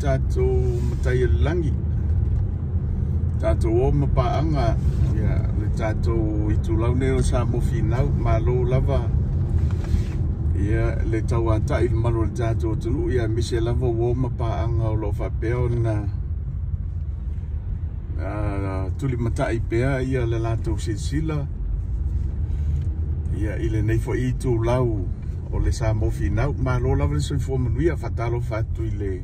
tatou matai o le lagi, tatou o ma paaga ia le tatou itulau nei o Samoa Finau. Malo lava ia le tauatai i le malu o le tatou atunuu, ia aemaise lava uo ma paaga o lo o faapea ona tulimatai pea ia le latou silasila ia i lenei foi itulau o le Samoa Finau. Malo lava le soifua manuia. Faatalofa atu i le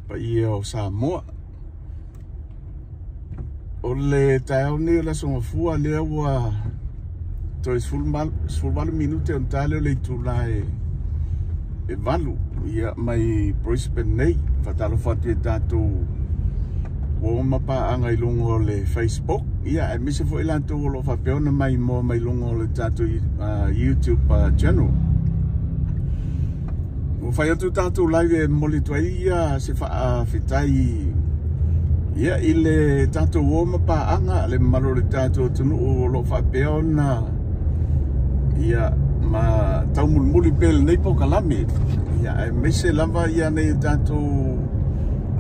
paia o Samoa. O le taeao nei o le Aso Gafua lea ua toe 18 minute ona ta lea o le itula e 8 ia mai Brisbane nei. Faatalofa atu i tatou uo ma paaga i luga o le Facebook, ia aemaise foi latou o lo o faapea ona maimoa mai luga o le tatou YouTube channel. Ua fai atu tatou live e momoli atu ai ia se faafetai ia i le tatou uo ma paaga, le mamalu o le tatou atunuu o lo o faapea ona ia ma taumulimuli pea lenei polokalame, ia aemaise lava ia nei tatou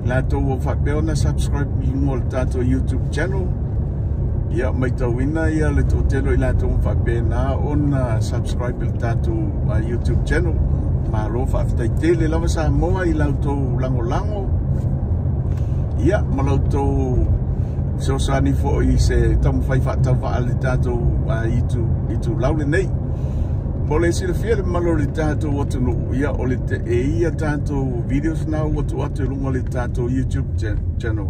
latou o faapea ona subscribe i luga o le tatou YouTube channel. Ia matauina ia le toatele o i latou o faapena ona subscribe i le tatou YouTube channel. Malo faafetai tele lava Samoa i la outou lagolago ia ma la outou fesoasoani foi i se taumafai faatauvaa le tatou itulau lenei. Mo le silafia le mamalu o le tatou atunuu, ia o le e ia tatou videos na ua tuu atu i luga o le tatou YouTube channel.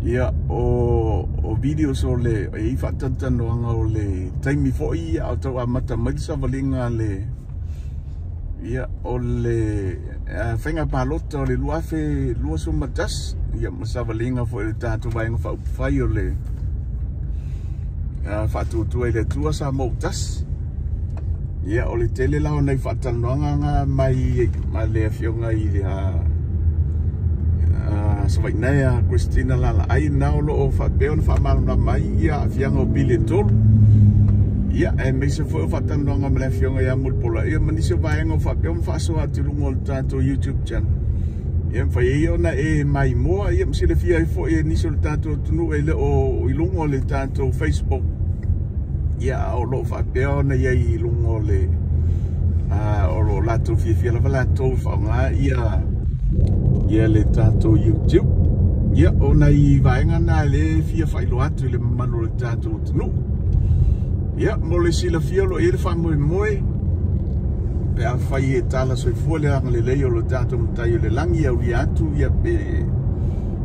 Ia o videos o le e i faatalatalanoaga o le taimi foi ia o tau amata mai le savaliga le ia o le faiga palota o le 2021, ia ma savaliga foi o le tatou vaega faaupufai o le faatuatua i le Atua Samoa ua tasi. Ia o le tele la o nai faatalanoaga nga mai ma le afioga i Savainaea Christina Lalaai na o lo o faapea ona faamalamalama ai ia aafiaga o pili e tolu. Ia aemaise foi o faatalanoaga ma le afioga ia Mulipola ia ma nisi o vaega o faapea ona faasoa atu i luga o le tatou YouTube channel. Ia mafai ai ona e maimoa ia ma silafia ai foi e nisi o le tatou atunuu e le o i luga o le tatou Facebook. Ia o lo o faapea ona i ai i luga o le o lo o latou fiafia lava latou faaaoga ia le tatou YouTube. Ia o nai vaega na le fia faailoa atu i le mamalu o le tatou atunuu. Ia mo le silafia o lo o i ai le faamoemoe pe afai e tala soifua le agalelei o le tatou matai o le lagi aulia atu ia pe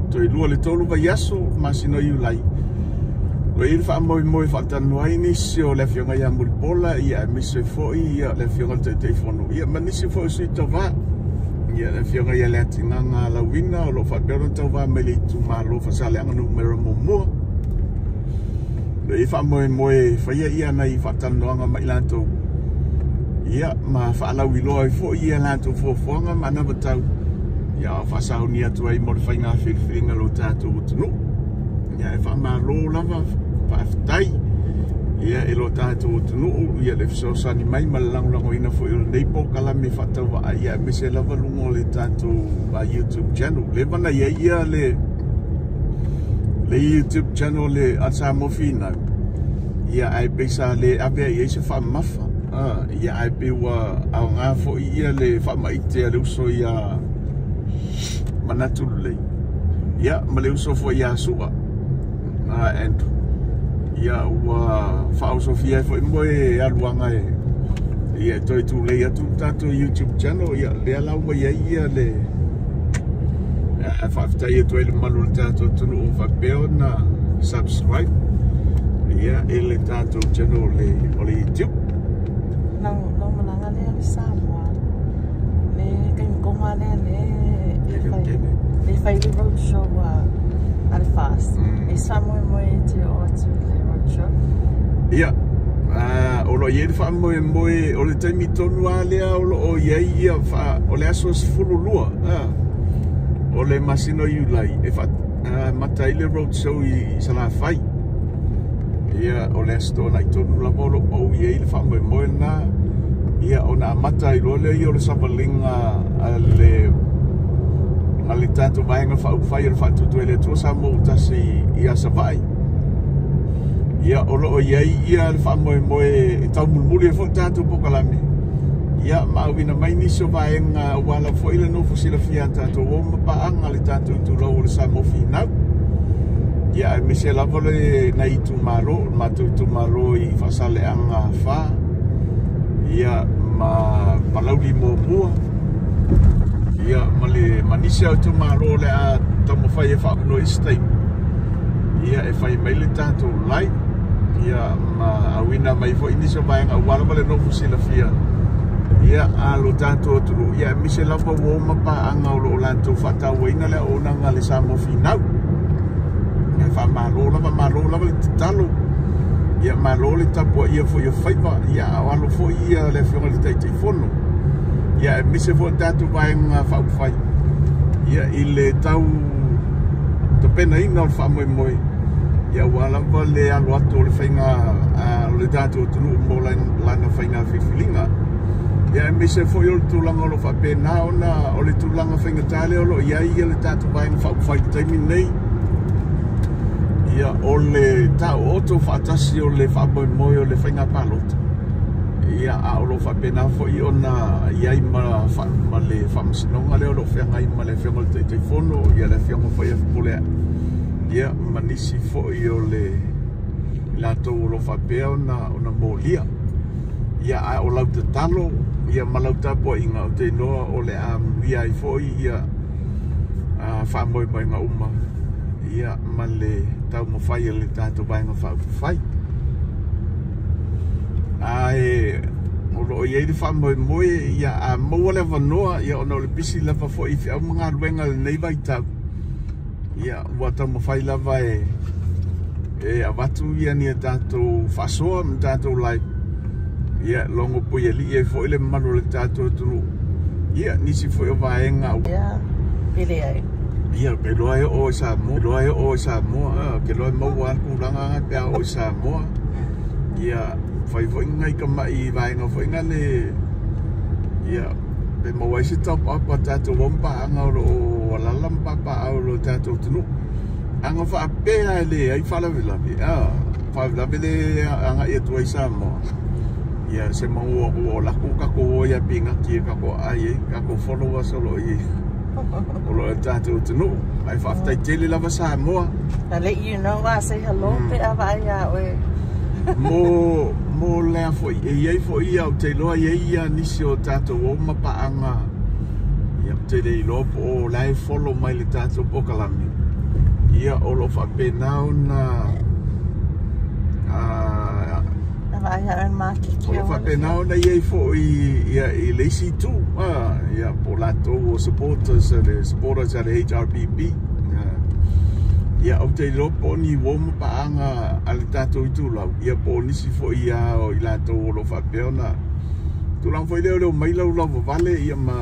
toe 2 le 3 vaiaso masina o Iulai. O i ai le faamoemoe faatalanoa ai nisi o le afioga ia Mulipola ia aemaise foi ia le afioga i le Taitaifono ia ma nisi foi o sui tauva. Ia le afioga ia Leatigaga Lauina o lo o faapea ona tauva mai le itumalo Faasaleleaga numera 1. O i ai faamoemoe faia ia nai faatalanoaga ma i latou ia ma faalauiloa ai foi ia latou fuafuaga ma anavatau ia faasauni atu ai mo le faiga filifiliga o lo tatou atunuu. Ia e faamalo lava faafetai ia i lo tatou atunuu ia le fesoasoani mai ma le lagolagoina foi o lenei polokalame faatauvaa ia aemaise lava luga o le tatou YouTube channel. Leva na i ai ia le YouTube channel le a Samoa Finau ia ae pei sa le ave ai i ai se faamamafa. Ia ae pei ua aoga foi ia le faamaite a le uso ia Manatu Lelei ia ma le uso foi ia Sua Andrew. Ia ua faaosofia ai foi mo e aluaga e ia toe tulei atu le tatou YouTube channel ia lea la ua i ai ia le faafetai atu ai le mamalu o le tatou atunuu o faapea ona subscribe ia i le tatou channel o le YouTube. Lau malaga lea le Samoa le taimi lea le fai le road show a le FAST. E faamoemoe e te oo atu i le road show. Ia o lo o i ai le faamoemoe o le taimi tonu lava lea o lo o i ai ia o le aso 12 o le masina o Iulai e faamata ai le road show i Salafai. Ia o le aso toonai tonu lava o lo o i ai le faamoemoe lena. Ia ona amata ai loa lea ia o le savaliga a le tatou Vaega Faaupufai o le Faatuatua i le Atua Samoa ua tasi ia Savaii. Ia, o lo o i ai ia le faamoemoe e taumulimuli ai foi le tatou polokalame, ia ma auina mai nisi o vaega aua lava foi le nofo silafia a tatou uo ma paaga le tatou itulau o le Samoa Finau. Ia, aemaise lava le nai itumalo, le matou itumalo i Faasaleleaga 4, ia ma Palauli muamua, ia ma le ma nisi o itumalo o le a taumafai e faaavanoa i isi taimi, ia e fai mai le tatou live, ia ma auina mai foi nisi o vaega aua lava le nofo silafia ia a lo tatou atunuu, ia aemaise lava uo ma paaga o lo o latou faatauaina le auaunaga a le Samoa Finau. Ia faamalo lava, malo lava le tatalo, ia malo le tapuaia foi o faiva, ia a o alo foi ia le afioga i le Taitaifono, ia aemaise foi o tatou Vaega Faaupufai ia i le tau tapenaina o le faamoemoe, ia aua lava le alo atu o le faiga o le tatou atunuu mo lana faiga filifiliga. Ia aemaise foi o le tulaga o lo o faapena ona o le tulaga faigata lea o lo o i ai ia le tatou Vaega Faaupufai i le taimi lenei, ia o le taooto faatasi o le faamoemoe o le faiga palota, ia a o lo o faapena foi ona i ai ma le faamasinoga lea o lo o feagai ma le afioga i le Taitaifono, ia le afioga foi ia Fepuleai, ia ma nisi foi o le latou o lo o faapea ona molia. Ia a o lau tatalo ia ma lau tapuaiga, ou te iloa o le a manuia ai foi ia faamoemoega uma, ia ma le taumafai a le tatou Vaega Faaupufai. Ae o lo o i ai le faamoemoe, ia a maua le avanoa, ia ona o le pisi lava foi i feau ma galuega i lenei vaitau, ia ua taumafai lava e avatu ia ni a tatou faasoa ma tatou live, ia logo puialii ai foi le mamalu o le tatou atunuu, ia nisi foi o vaega. Ia, pe leai. Ia, ke loa e oo i Samoa, loa e oo i Samoa, ke loa e maua a le tulaga nga pe a oo i Samoa. Ia, fai foi ngai tamai i vaega foi nga le, ia, pe maua ai se top up a tatou uo ma paaga o lo o alaala ma papaaao i lo tatou atunuu. Ana faapea e leai faalavelave, faalavelave le agai atu ai Samoa, ia se maua ua o lako tatou o ia pinati e tatou aai ai, tatou followers o lo o i o lo o tatou atunuu. Ae faafetai tele lava Samoa. I let you know, say hello pe a vaai ia oe. Mo lea foi, e i ai foi ia, ou te iloa i ai ia nisi o tatou uo ma paaga, ia ou te le iloa po o la e follow mai le tatou polokalame, ia o lo o faapena ona A vaai ia oe makiki. O lo o faapena ona i ai foi ia i le isi itu, ia po o latou o supporters le supporters a le HRPP. Ia ou te iloa po o ni uo ma paaga a le tatou itulau, ia po o nisi foi ia o i latou o lo o faapea ona tulaga foi lea o le omai laulauavale, ia ma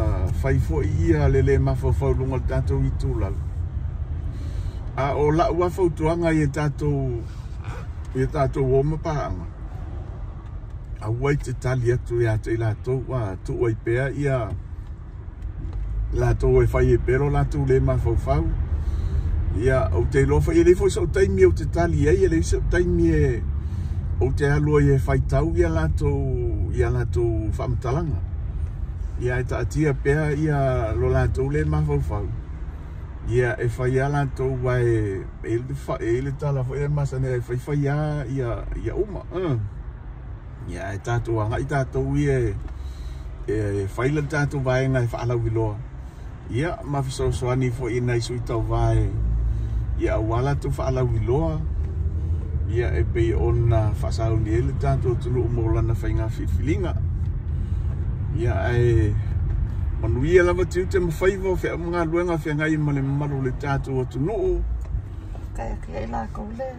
fai foi ia le le mafaufau i luga o le tatou itulau. A o lau lava fautuaga i tatou uo ma paaga, aua i te tali atu ia te i latou, tuu ai pea ia latou e fai ai pea lo latou le mafaufau. Ia ou te iloa foi e leai foi sou taimi ou te tali ai, e leai sou taimi e ou te alu ai e faitau ia latou faamatalaga. Ia e taatia pea ia lo latou le mafaufau, ia e fai a latou ae e i le tala foi e masani ai, faifai a ia uma. Ia e tatou agai tatou ia e fai le tatou vaega e faalauiloa, ia ma fesoasoani foi i nai sui tauva e ia aua latou faalauiloa, ia e pei ona faasauni ai le tatou atunuu mo lana faiga filifiliga. Ia ae manuia lava tiute ma faiva o feau ma galuega feagai ma le mamalu o le tatou atunuu. Faafetai atu ia i latou le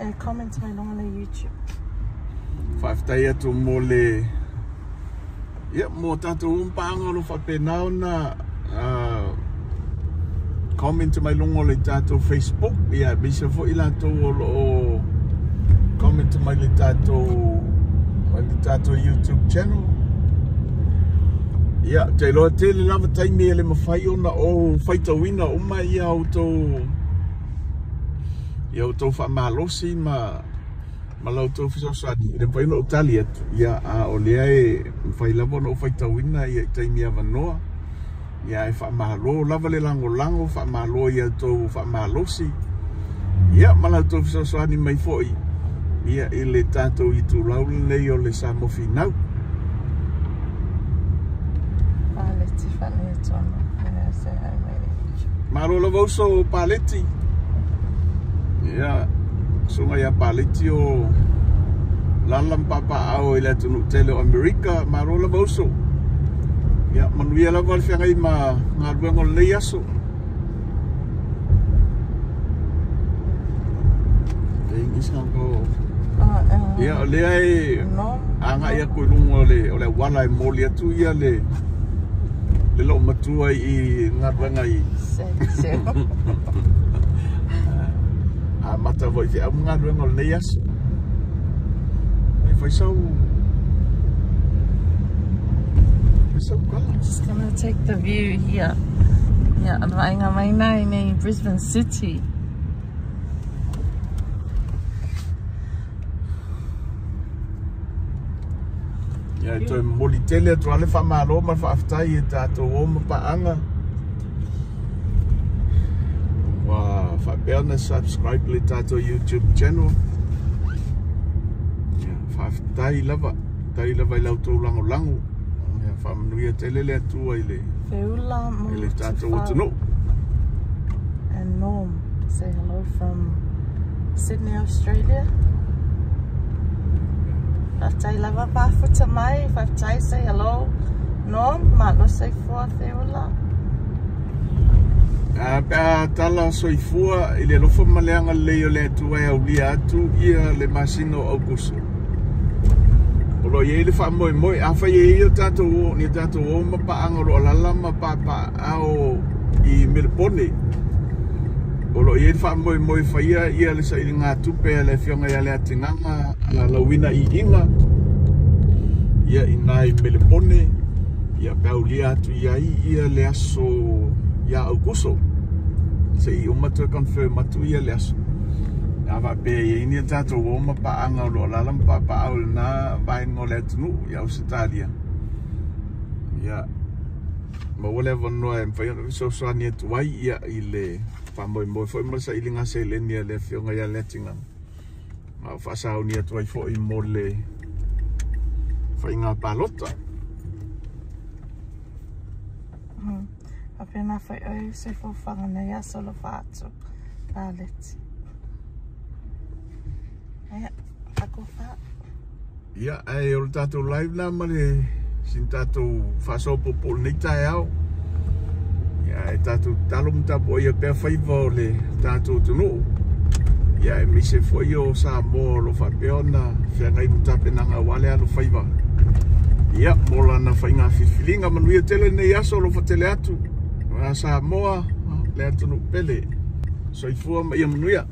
e comment mai luga o le YouTube. Faafetai atu mo le ia mo tatou paaga o lo o faapena ona comment mai luga o le tatou Facebook, ia aemaise foi latou o lo o comment mai le tatou YouTube channel. Ia, ou te iloa tele lava taimi e le mafai ona ou faitauina uma ia outou ia outou faamalosi ma la outou fesoasoani, e le mafai ona ou tali atu, ia, a o lea e mafai lava ona ou faitauina ia i taimi avanoa. Ia, e faamalo lava le lagolago, faamalo ia outou faamalosi, ia, ma la outou fesoasoani mai foi, ia, i le tatou itulau lenei o le Samoa Finau. Paleti faanetono. Say hi, matey. Malo lava uso Paleti. Ia, susuga ia Paleti o lala ma papaaao i le atunuu tele o Amerika. Malo lava uso. Ia, manuia lava le feagai ma galuega o lenei aso. Ia, o lea e No. agai aku i luga o le auala e moli atu ia le loo matua i galuega i Se, se. amata foi feau ma galuega o lenei aso. E fai sau fai sau kala. Just gonna take the view here. Yeah, ang vaaiga mai nei Brisbane City. Ia, e toe momoli tele atu lava le faamalo ma le faafetai e tatou o ma paaga ua faapea ona subscribe le tatou YouTube channel. Ia, faafetai lava, tai lava i la outou lagolago. Ia faamanuia tele le Atua i le Feula i le tatou atunuu. And Norm, say hello from Sydney, Australia. Faafetai lava pafuta mai, faafetai, say hello. Norm, malo soifua Feula. A pe a tala soifua i le alofa ma le agalelei o le Atua e aulia atu ia le masina o Aukuso. O lo o i ai le faamoemoe, afai e i ai o tatou ni tatou o ma paaga o lo o alaala ma papaaao i Melepone, o lo o i ai le faamoemoe faia ia le sailiga tupe a le afioga ia Leatigaga Lauina Iiga ia i ina i Melepone, ia pe aulia atu i ai ia le aso ia Aukuso. Se i uma toe confirm atu ia le aso. A faapea e i ai ni tatou o ma paaga o lo o alaala ma papaaao i lena vaega o le atunuu i Ausetalia, ia maua le avanoa e mafai ona fesoasoani atu ai ia i le faamoemoe foi ma le sailiga seleni a le afioga ia Leatigaga ma o faasauni atu ai foi mo le faiga palota. Faapena foi oe soifuafaga nei aso alofa atu. Paleti. Ia, fakofa. Ia, ae o le tatou live la ma le sina tatou faasoapuupuu lenei taeao. Ia, e tatou tatalo ma tapuaia pea faiva o le tatou atunuu. Ia, aemaise foi o Samoa o lo o faapea ona feagai ma tapenaga aua le alofaiva, ia, mo lana faiga filifiliga. Manuia tele lenei aso, alofa tele atu. A Samoa, le atunuu pele. Soifua ma ia manuia.